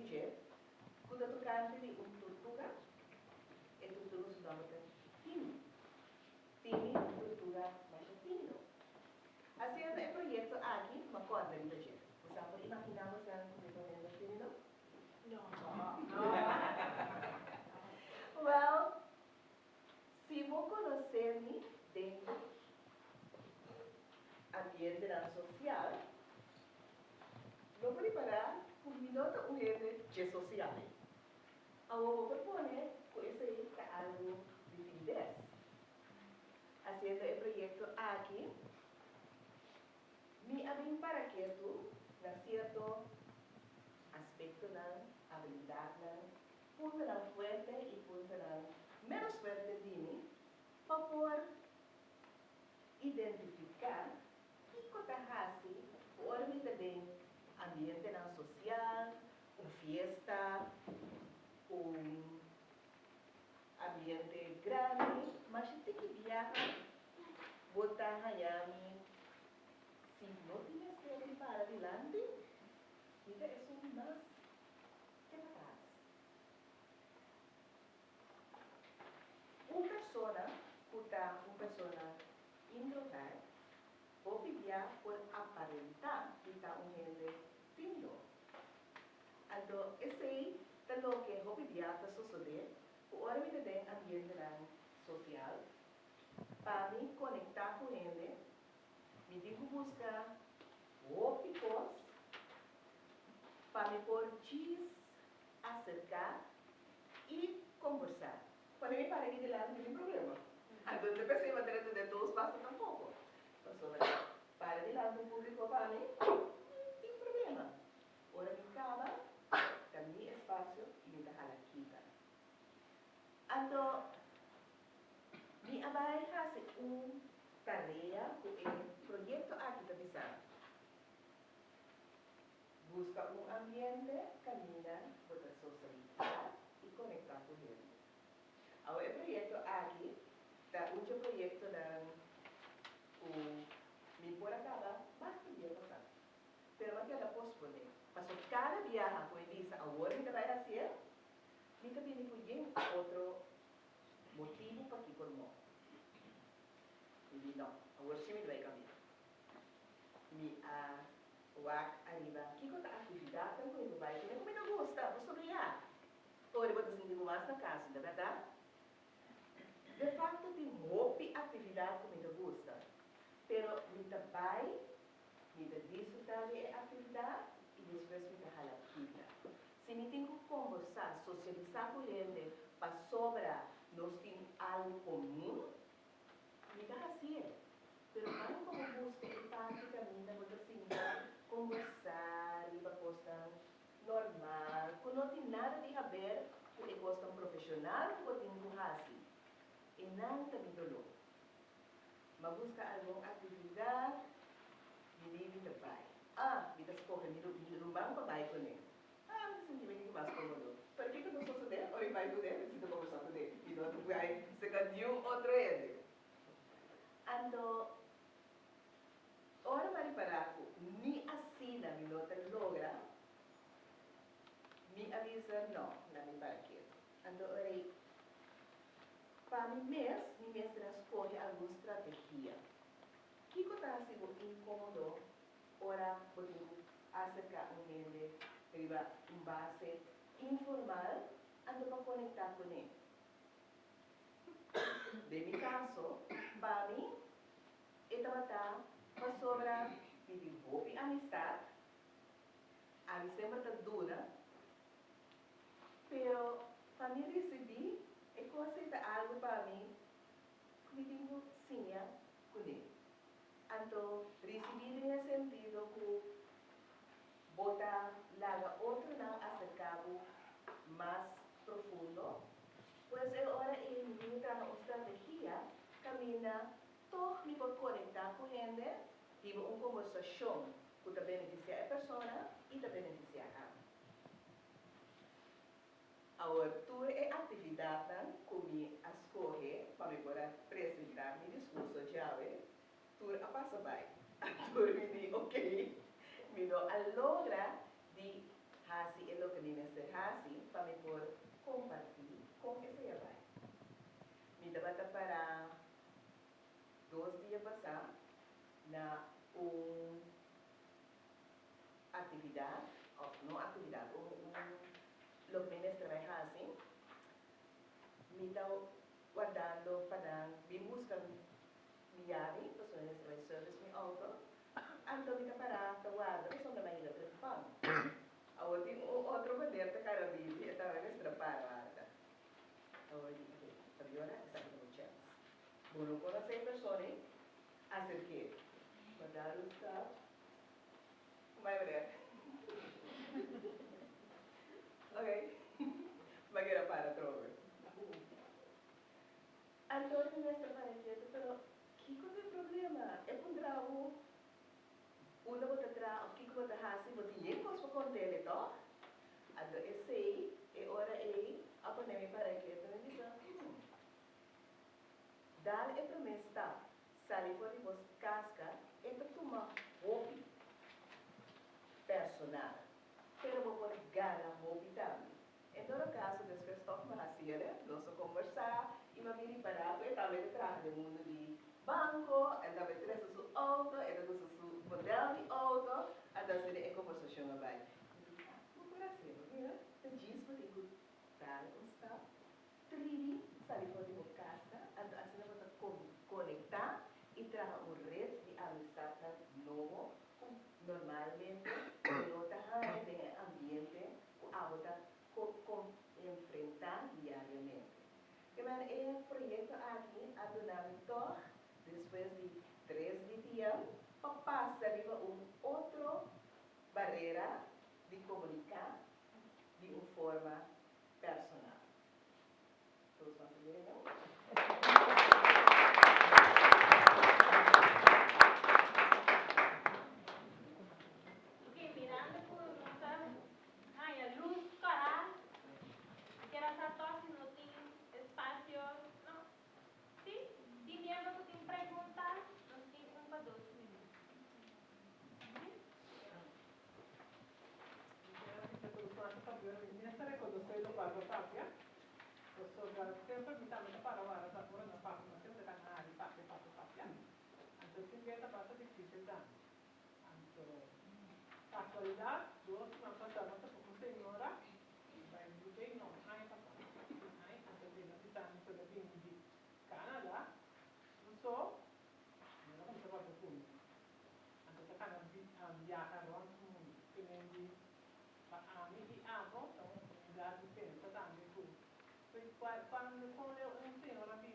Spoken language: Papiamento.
dje ku ta tokante di un turtuga. E turtuga su nòmber ta Timi. Timi un turtuga masha tímido. Hasiendo e proyekto aki m'a kòrda riba dje. Boso a por imaginá boso ku mi ta un hende tímido? No. Wèl, si bo konosé mi den ambientenan sosial, lo bo ripará ku mi no ta un hende dje sosial. Awor bo por pone ku esei ta algu di timidez. Hasiendo e proyekto aki, mi a bin para ketu na sierto aspektonan, abilidatnan, puntonan fuerte i puntonan ménos fuerte di mi pa por identifiká kiko ta hasi ku ora mi ta den ambientenan sosial, un fiesta, un ambiente grandi, masha tiki biaha bo ta haña mi si no tin mester di para dilanti, mi ta esun mas ke patras. Un persona ku ta un persona introvert hopi bia por aparentá di ta un hende tímido. Anto esei ta loke hopi bia ta sosodé ku ora mi ta den ambientenan sosial, pa mi konektá ku hende mi tin ku buska hopi kos pa mi por djis aserká i kombersá. Pone mi para aki dilanti mi tin problema. Anto no ta pensá mi manera ta den dos paso tampoko. Pasobra para dilanti un públiko pa mi tin problema. Ora mi kaba ta mi espasio i mi ta hala kita. Anto mi a bai hasi un tarea ku e proyekto aki ta bisa mi. Buska un ambiente kaminda bo ta sosialisá i konektá ku hende. Awe e proyekto aki ta un dje proyektonan ku mi por a kaba basta dia pasá, pero mi a keda posponé. Paso kada biaha ku mi bisa awor mi ta bai hasié, mi ta bini ku yen otro motibu pakiko no. Mi di no, awor sí mi ta bai kambia. Mi a wak ariba kiko ta aktividatnan ku mi por bai kuné ku mi ta gusta pasobra ya ora bo ta sinti bo mas na kas, no ta bèrdat? De fakto tin hopi aktividat ku mi ta gusta, pero mi ta bai, mi ta disfrutá di e aktividat i despues mi ta hala kita. Si mi tin ku kombersá, sosialisá ku hende pasobra nos tin algu komun, Mi ta hasié, pero ban pa bo buska e parti kaminda bo ta sinta kombersá riba kosnan normal ku no tin nada di haber ku e kosnan profeshonal ku bo tin ku hasi. Enan ta mi doló. M'a buska algun aktividat, mi di mi ta bai. Ah, mi ta skohe mi ruman pa bai kuné. Ah, mi ta sinti mi tin mas komodo. Pero kiko ta sosodé ora mi bai kuné? Mi sinta kombersá kuné. Mi no ta bai serka niun otro hende. Anto, ora mi a ripará ku ni asina mi no ta logra, mi a bisa, No, na mi para ketu. Anto ora ei, pa mi mes, mi mester a skohe algun strategia. Kiko ta hasi bo inkomodo Ora bo tin ku aserká un hende riba un base informal, anto pa konektá kuné. Den mi kaso, pa mi e tabata pasobra mi tin hopi amistat, ami semper ta duna, pero pa mi risibí e kos ei ta algu pa mi ku mi tin ku siña kuné. Anto risibí den e sentido ku bo ta laga otronan aserká bo mas profundo. Pues e ora ei mi tin traha un strategia kaminda tòg mi por konektá ku hende, hiba un kombersashon ku ta benefisiá e persona i ta benefisiá ami. Awor tur e aktividatnan ku mi a skohe pa mi por a presentá mi diskurso djawe, tur a pasa bai. Tur mi di, Okey, mi no a logra di. Hasi e loke mi mester hasi pa mi por kompartí kon esei a bai. Mi tabata pará dos dia pasá na un aktividat, òf no aktividat, un un loke mi mester bai hasi. Mi ta wardando pa nan bin buska mi yabi, pasobra mi mester bai service mi outo. Anto mi ta pará ta warda pasobra mi a yega trempan. Awor tin un otro meneer ta kara bini, e tambe mester a para warda. Awor mi di, oke, Fabiola, esaki ta bo chèns. Bo no konosé e persona ei, aserk'é. Bo dal un stap. Bai meneer. Oke, mi a keda para atrobe. Anto mi mester para ketu, pero kiko ta e problema? E puntra bo unda bo ta traha of kiko bo ta hasi, bo tin yen kos pa kont'el, tòg? Anto esei, e ora ei a pone mi para ketu, mi bisa, Hmm, dal e promé stap, sali for di bo kaska, e ta tuma hopi personal, pero bo por gana hopi tambe. En todo caso, despues toch mi a haciele, nos a conversa y mi a bin ripara cu e tambe ta traha den mundo di banco, e tambe ta trece su auto, e ta gusta su model di auto, anto asina e conversacion a bay. Mi di, ah, bo por haci, bo mira, ta djis bo tin cu dal un stap, tribi sali for di bo casa, anto asina bo ta conecta y traha un red di amistadnan nobo cu normalmente bo no ta haña den e ambiente ku abo ta enfrentá diariamente. Ke men e proyekto aki a duna mi tòg despues di tres DTM pa pasa riba un otro barera di komuniká di un forma personal. Toastmaster Jeremy. Ok, mirando ku nos a haña lus kòrá, mi kier a sa tòg si no tin espasio, no? Sí? Tin miembro ku tin pregunta? Nos tin un pa dos minüt. Sí? Mi kier a bisa Toastmaster Fabiola mi mester rekonosé lokual bo papia, pasobra semper mi tambe ta para wara ta ora nan papia, ma semper ta kana hari papia papia papia, anto tin bia ta basta difísil tambe. Anto, kasualidat, dos siman pasá nos a topa un señora, bai Blue Bay, no, un aña pasá, un aña, anto el a bisa mi ku el a bini di Canada, su so, el a kuminsá papia ku mi. Anto ta kana biaha rònt mundu. Ke men di, pa ami i abo ta un oportunidat di pensa tambe ku, kuando kon leu un señora bini.